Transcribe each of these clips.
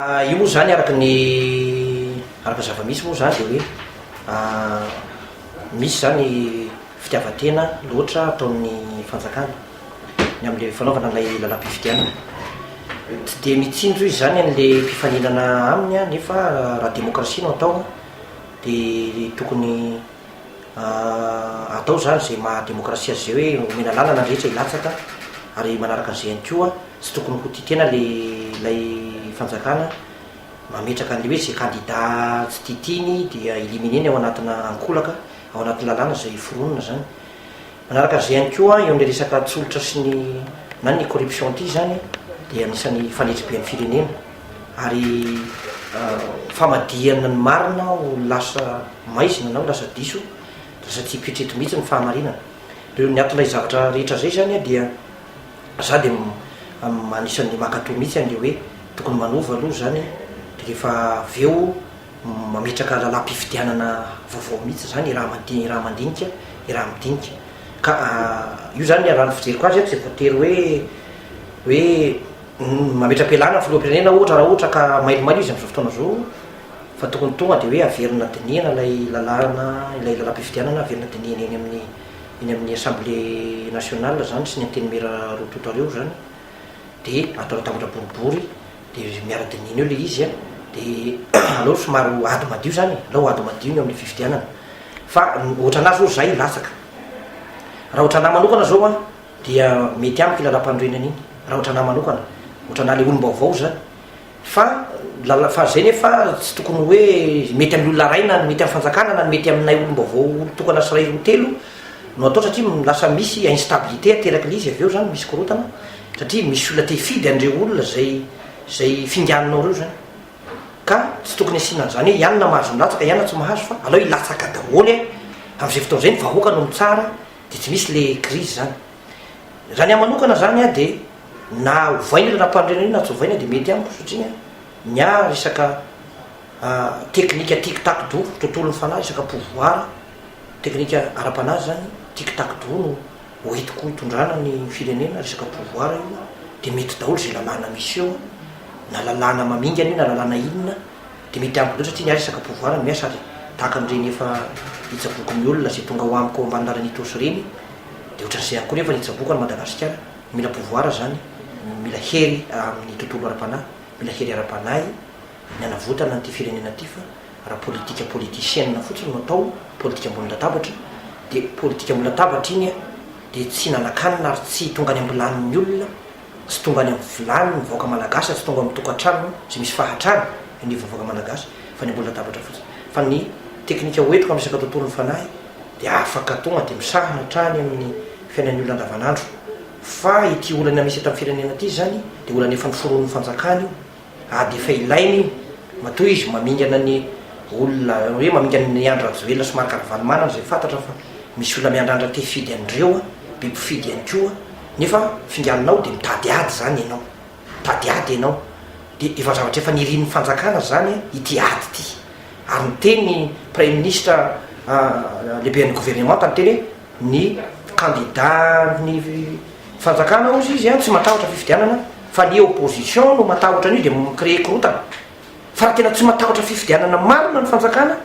Io moa izany araka ny araka ny zava-misy moa izany dia hoe misy izany fitiavan-tena loatra ataon'ny fanjakana ny amin'ilay fanaovana ilay lalam-pifidianana. Tsy dia mitsinjo izy izany an'ilay mpifaninana aminy nefa raha demokrasia no atao dia tokony atao izany izay maha demokrasia azy izay hoe omena lalana ny rehetra hilatsaka ary manaraka an'izay ihany koa tsy tokony ho tia tena le ilay fanjakana mametraka an'le hoe izay kandida tsy tiatiany dia éliminer-ny ao anatina ankolaka ao anatin'ny lalàna izay foronina izany. Manaraka an'izay ihany koa eo amin'ilay resaka tsolotra sy ny na ny corruption ity izany dia anisan'ny fanetriben'ny firenena ary famadihana ny marina ho lasa maizina na ho lasa diso lasa tsy hipoitra eto mihitsy ny fahamarinana. Ireo ny anton'ilay zavatra rehetra izay izany dia za dia anisan'ny mankatoa mihitsy an'ilay hoe tokony manova aloha izany dia rehefa avy eo mametraka lalam-pifidianana vaovao mihitsy izany raha mandi- raha mandinika, raha midinika. Ka io izany raha ny fijeriko azy tsy voatery hoe hoe mametra-pialana ny filoham-pirenena ohatra raha ohatra ka mailomailo izy amin'izao fotoana izao fa tokony tonga dia hoe averina dinihana ilay lalàna, ilay lalam-pifidianana averina dinihana eny amin'ny eny amin'ny assemblée nationale izany sy ny antenimiera roa tonta ireo izany dia atao latabatra boribory Dia miara-dinihina eo ilay izy an, dia aleo somary ho ady madio izany e, aleo ho ady madio ny eo amin'ilay fifidianana. Fa ohatranà zao izahay hilatsaka. Raha ohatranà manokana zao an, dia mety amiko iny lalam-panorenana iny, raha ohatranà manokana, ohatranà ilay olom-baovao izany. Fa lala- fa izay nefa tsy tokony hoe mety amin'ny olona iray na ny mety amin'ny fanjakana na ny mety aminay olom-baovao olon-tokana sy iray roa telo no atao satria lasa misy instabilité aterak'ilay izy avy eo izany, misy korontana. Satria misy olona te hifidy an'ireo olona izay izay finganinao ireo izany. Ka tsy tokony asiana an'izany hoe i anona mahazo milatsaka, i anona tsy mahazo fa aleo hilatsaka daholo e! Amin'izay fotoana izay ny vahoaka no mitsara dia tsy misy le crise izany. Raha ny ahy manokana izany an dia na ovaina io lalam-panorenana io na tsy ovaina dia mety amiko satria ny ahy resaka teknika tic tac do, tontolon'ny fanahy, resaka pouvoir, teknika ara-panahy izany, tic tac do no Hoentiko hitondrana ny firenena resaka pouvoir io dia mety daholo izay lalàna misy eo na lalàna mamingana io na lalàna inona dia mety amiko daholo satria ny ahy resaka pouvoir no miasa ary tahaka an'ireny efa hitsaboako ny olona izay tonga ao amiko ao ambany lalana Itaosy ireny dia ohatran'izay ihany koa nefa ny hitsaboako an'i Madagasikara mila pouvoir izany mila hery amin'ny tontolo ara-panahy mila hery ara-panahy ny hanavotana an'ity firenena ity fa raha politika politicienne fotsiny no atao, politika ambony latabatra, dia politika ambony latabatra iny dia tsy hihinana-kanina ary tsy tonga any am-bilanin'ny olona, tsy tonga any amin'ny vilanin'ny vahoaka malagasy ary tsy tonga amin'ny tokantrano izay misy fahantrana eo anivon'ny vahoaka malagasy fa ny ambony latabatra fotsiny. Fa ny teknika hoentiko amin'ny resaka tontolon'ny fanahy dia afaka tonga dia misahana hatrany amin'ny fiainan'ny olona andavanandro. Fa ity olana misy eto amin'ny firenena ity izany dia olana efa noforonin'ny fanjakana io. Ady efa ilaina io, matoa izy mamingana ny olona hoe mamingana ny Andry Rajoelina sy Marc Ravalomanana izay fantatra fa misy olona miandrandra te hifidy an'ireo, be mpifidy ihany koa, nefa finganinao dia mitady ady izany ianao, mitady ady ianao, dia efa zavatra efa nirian'ny fanjakana izany ity ady ity, ary niteny ny praiminisitra lehiben'ny governemanta niteny hoe ny kandida ny fanjakana hozy izy an tsy matahotra fifidianana fa ny opposition no matahotra an'io dia mi-créer korontana fa raha tena tsy matahotra fifidianana marina ny fanjakana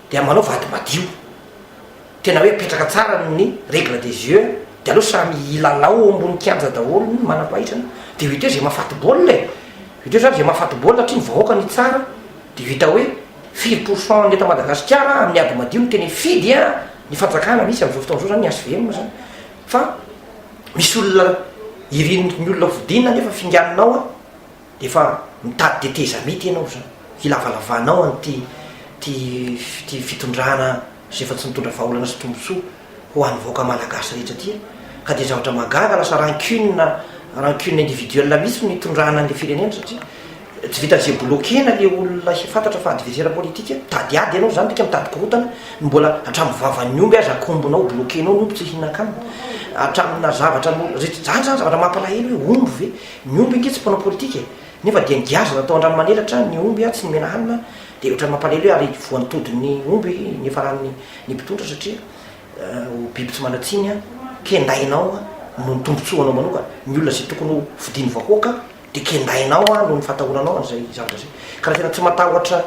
dia manao vady madio tena hoe apetraka tsara ny règle des jeux dia aleo samy hilalao eo ambony kianja daholo ny manam-pahaizana dia ho hita eo izay mahafaty baolina e hita eo zany izay mahafaty baolina satria ny vahoaka no hitsara Dia hita hoe firy pour cent ny eto Madagasikara amin'ny ady madio no tena hifidy an ny fanjakana misy amin'izao fotoana izao zany ny HVM zany fa misy olona irin'ny olona hofidiana nefa finganinao an dia efa mitady tetezamita ianao zany hilavalavanao an'ity ty ty fitondrana izay efa tsy nitondra vahaolana sy tombotsoa ho an'ny vahoaka malagasy rehetra aty ka dia zavatra mahagaga lasa rancune rancune individuelle mihitsy no itondrana an'ilay firenena satria tsy vitan'izay bloquer-na le olona fantatra fa adversaire politique, mitady ady ianao zany dika mitady korontana, ny mbola hatramin'ny vavan'ny omby aza akombonao bloquer-nao ny omby tsy hihinan-kanina, hatramina zavatra no rehetra zany zany zavatra mampalahelo hoe omby ve, ny omby ange tsy mpanao politique e, nefa dia ngiazana tao Andranomanelatra ny omby tsy nomena hanina, dia ohatran'ny mampalahelo hoe ary voan'ny todin'ny omby ny niafaran'ny ny mpitondra satria ho biby tsy manan-tsiny kendainao noho ny tombotsoanao manokana, ny olona izay tokony ho fidin'ny vahoaka. Dia kendainao aho noho ny fatahoranao an'izay zavatra izay. Ka raha tena tsy matahotra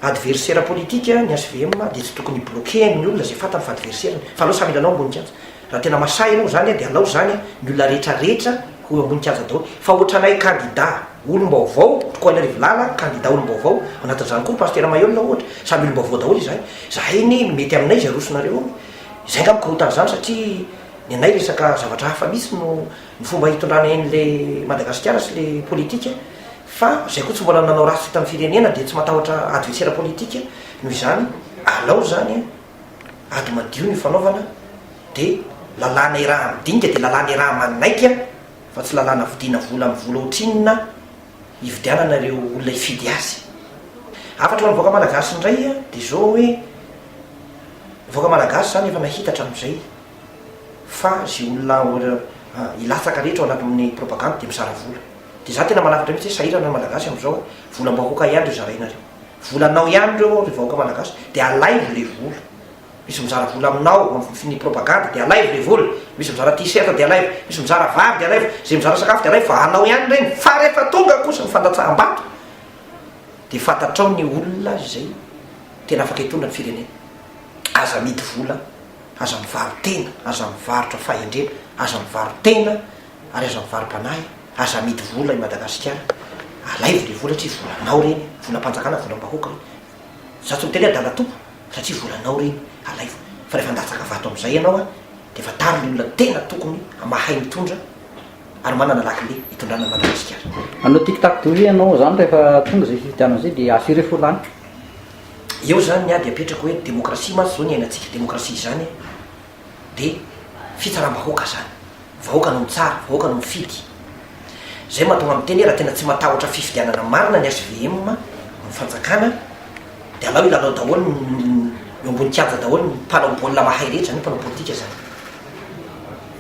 adversaire politique ny HVM dia tsy tokony hi-bloquer ny olona izay fantany fa adversaire-ny. Fa aleo samy hilalao ambony kianja. Raha tena masahy ianao izany dia alao izany ny olona rehetra rehetra ho eo ambony kianja daholo. Fa ohatranay candidat olom-baovao, Koainarivo Lala candidat olom-baovao, ao anatin'izany koa Pasitera Maheolona ohatra, samy olom-baovao daholo izahay. Izahay anie mety aminay izay arosonareo eo. Izay angamba korontana izany satria ny anay resaka zavatra hafa mihitsy no ny fomba hitondrana an'le Madagasikara sy le politika fa zay koa tsy mbola nanao ratsy tamin'ny firenena dia tsy matahotra adversaire politika noho izany alao zany ady madio ny fanaovana de lalàna iraha midinika de lalàna iraha manaiky fa tsy lalàna vidiana vola amin'ny vola otrinona hividianana ireo olona hifidy azy. Hafatra ho an'ny vahoaka malagasy indray dia zao hoe vahoaka malagasy zany efa nahita hatramin'izay fa ze olona hilatsaka rehetra ao anatin'ny propagande dia mizara vola. Dia za tena manafatra mihitsy hoe sahirana ny malagasy amin'izao a, volam-bahoaka ihany ireo zaraina ireo. Volanao ihany ireo ry vahoaka malagasy dia alaivo le vola. Misy mizara vola aminao amin'ny propagande dia alaivo le vola, misy mizara t-shirt dia alaivo, misy mizara vary dia alaivo, ze mizara sakafo dia alaivo fa anao ihany ireny. Fa rehefa tonga kosa ny fandatsaham-bato dia fantatrao ny olona izay tena afaka hitondra ny firenena. Aza amidy vola. Aza mivaro-tena, aza mivarotra fahendrena, aza mivaro-tena ary aza mivaro-panahy, aza amidy vola i Madagasikara, alaivo le vola satria volanao reny, volam-panjakana, volam-bahoaka reny, za tsy miteny hoe adala tompo satria volanao reny, alaivo, fa rehefa handatsaka vato amizay ianao an, de fantaro le olona tena tokony mahay mitondra ary manana lakile hitondrana an'i Madagasikara. Hanao tic tac toe ianao zany rehefa tonga zay fifidianana zay de assuré fo lany. Eo zany ny ady apetrako hoe demokrasia mantsy zao ny iainantsika, demokrasia izany de fitsaram-bahoaka zany, vahoaka no mitsara, vahoaka no mifidy. Zay mahatonga miteny hoe raha tena tsy matahotra fifidianana marina ny HVM, ny fanjakana, de alao hilalao daholo ny eo ambony kianja daholo ny mpanao baolina mahay rehetra, zany hoe mpanao politika zany.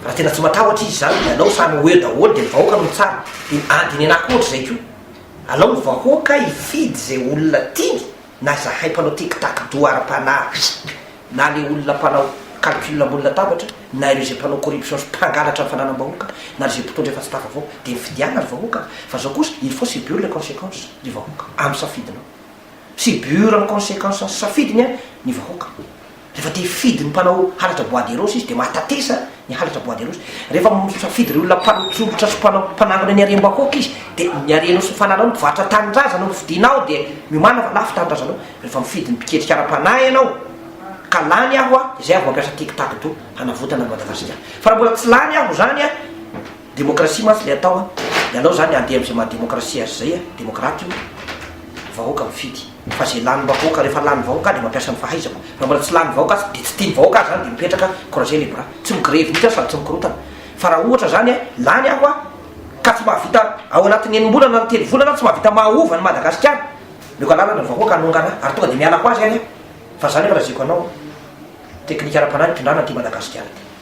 Raha tena tsy matahotra izy zany de alao samy ho eo daholo de ny vahoaka no mitsara, de ady ny anah koa ohatr'izay koa. Alao ny vahoaka hifidy izay olona tiany na zahay mpanao tic tac doha ara-panahy na le olona mpanao calcul ambony latabatra na ireo izay mpanao corruption sy mpangalatra ny fananam-bahoaka na ry izay mpitondra efa tsy tafavoaka dia mifidiana ry vahoaka fa zao kosa il faut subir les consequences ry vahoaka amin'ny safidinao subir ny consequences ny safidiny ny vahoaka. Rehefa te hifidy ny mpanao halatra bois de rose izy dia mahatatesa ny halatra bois de rose. Rehefa misafidy ireo olona mpanotsolotra sy mpanao mpanangona ny harem-bahoaka izy dia ny harenao sy ny fananao ny mpivarotra tanindrazana no fidinao dia miomàna fa lafo tanindrazanao. Rehefa mifidy ny mpiketrika ara-panahy ianao ka lany aho a, izay aho vao hampiasa tic tac do hanavotana an'i Madagasikara. Fa raha mbola tsy lany aho izany a, demokrasia mantsy ilay atao a, dia aleo izany handeha amin'izay maha demokrasia azy izay a, demokraty io, vahoaka mifidy. Fa ze lany vahoaka rehefa lany vahoaka aho de mampiasa ny fahaizako, raha mbola tsy lany vahoaka aho de tsy tiany vahoaka aho zany de mipetraka croiser les bras, tsy migrevy mihitsy aho sady tsy mikorotana, fa raha ohatra zany a lany aho a ka tsy mahavita ao anatin'ny enim-bolana na telo volana aho tsy mahavita mahaova an'i Madagasikara, omeko alalana ny vahoaka hanongana ahy ary tonga de miala ho azy any aho, fa zany efa lazaiko anao, teknika ara-panahy nitondrana an'ity Madagasikara ity.